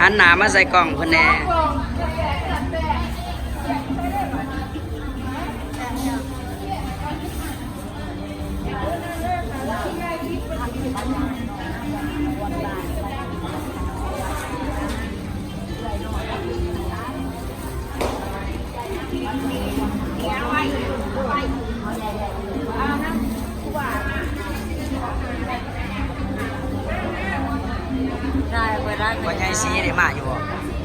ຫັນໜ້າມາໃສ່ກ້ອງເພິ່ນແດ່. ໄດ້ ເປີດຮ້ານ ພໍ່ໃຫຍ່ສີໄດ້ມາຢູ່ບໍ່?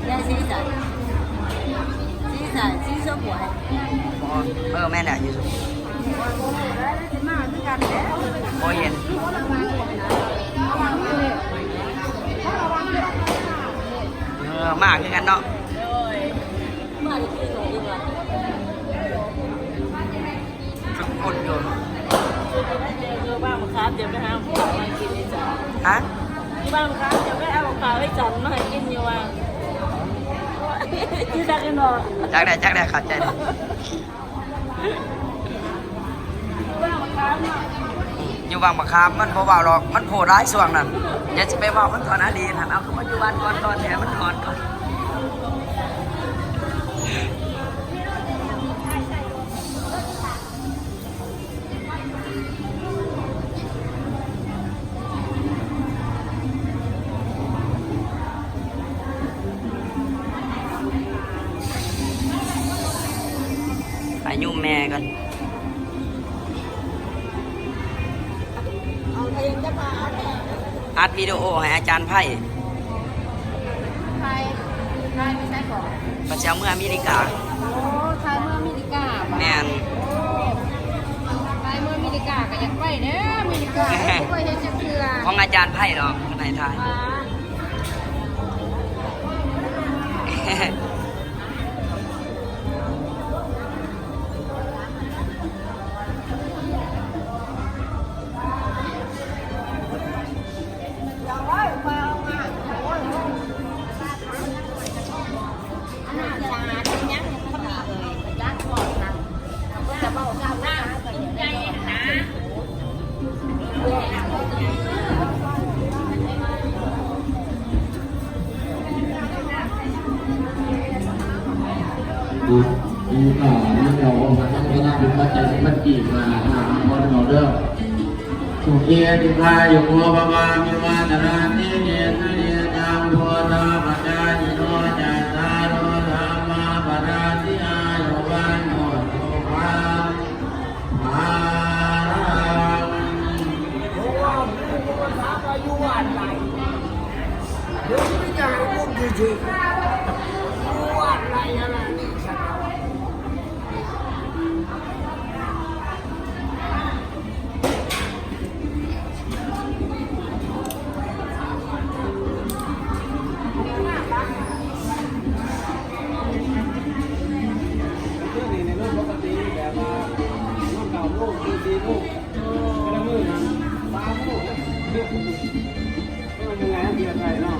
ຍາຍສີໃສ? ສີໃສ? ສີຊົມຫວຍ. ບໍ່ ເອີ ແມ່ນແຫຼະ ຢູ່ຊົມຫວຍ. ບໍ່ເຫັນ. ເອີ ມາຄືກັນເນາະ. ໂດຍ ມາໄດ້ຄືໜູຢູ່ວ່າ ທຸກຄົນຢູ່. ຢູ່ບ້ານບັກຂາມ ຈະໄປຫາເອົາບັກຂາມມາໃຫ້ກິນນີ້ຈ້າ. ຮະ? ຢູ່ບ້ານບັກຂາມ ຈະໄປເອົາບັກຂາມໄປຈັນມາໃຫ້ກິນຢູ່ວ່າ. ຢູ່ຈັກກັນບໍ່? ຈັກແດ່ ຈັກແດ່ ເຂົ້າໃຈແດ່. ຢູ່ບ້ານບັກຂາມ ມັນບໍ່ເວົ້າດອກ ມັນໂພດຫຼາຍຊ່ວງນັ້ນ. ຢ່າຊິໄປເວົ້າມັນ ຕອນອະດີດຫັ້ນ ເອົາຄືມັນຢູ່ບ້ານກ່ອນ ຕອນແທ້ມັນຖອນກ່ອນ. ໄປຍຸມແມ່ກ່ອນ. ອັດວິດີໂອໃຫ້ອາຈານໄພ. ຖ່າຍ ຖ່າຍໄປໃສເກາະ? ວ່າຊິເອົາເມືອອາເມລິກາ. ໂອ້ ຖ່າຍເມືອອາເມລິກາບໍ? ແມ່ນ. ໂອ້ ຖ່າຍເມືອອາເມລິກາກໍຢາກໄປເດີ ອາເມລິກາ ບໍ່ເຄີຍເຫັນຈັກເທື່ອ. ຂອງອາຈານໄພດອກ ເພິ່ນໃຫ້ຖ່າຍ. ຫວາ. ອ່າ ມີຕໍ່ ມີແລ້ວ ໂອ້ ພະເຈົ້າ ເວລາເປັນປັດໄຈ ເປັນພັນກີບ ອ່າ ອ່າ ຂໍເອົາເດີ. ສຸຂີ ດີຄາຍຸໂກ ພະວະ ອະພິວາທະນະສີລິສະນິຈຈັງ ພຸດທາປະຈາຍິໂນ ຈັດຕາໂລ ທຳມາປະທານຕິ ອາຍຸວັນໂນ ສຸຂັງ ພະລັງ. ເພາະວ່າຜູ້ກໍຖາມວ່າຢູ່ວັດໃດ ເດີ ມີແຕ່ໃຫ້ບຸນຊື່ໆ ຢູ່ວັດໃດຫັ້ນນະ ນີ້ຊັ້ນ. ເທື່ອນີ້ໃນນອນປົກກະຕິແບບວ່ານອນເກົ້າໂມງ ຕື່ນສີ່ໂມງ ແຕ່ລະມື້ນະ ສາມໂມງ ເຮັດຍັງໄງ ເດືອນໄທເນາະ.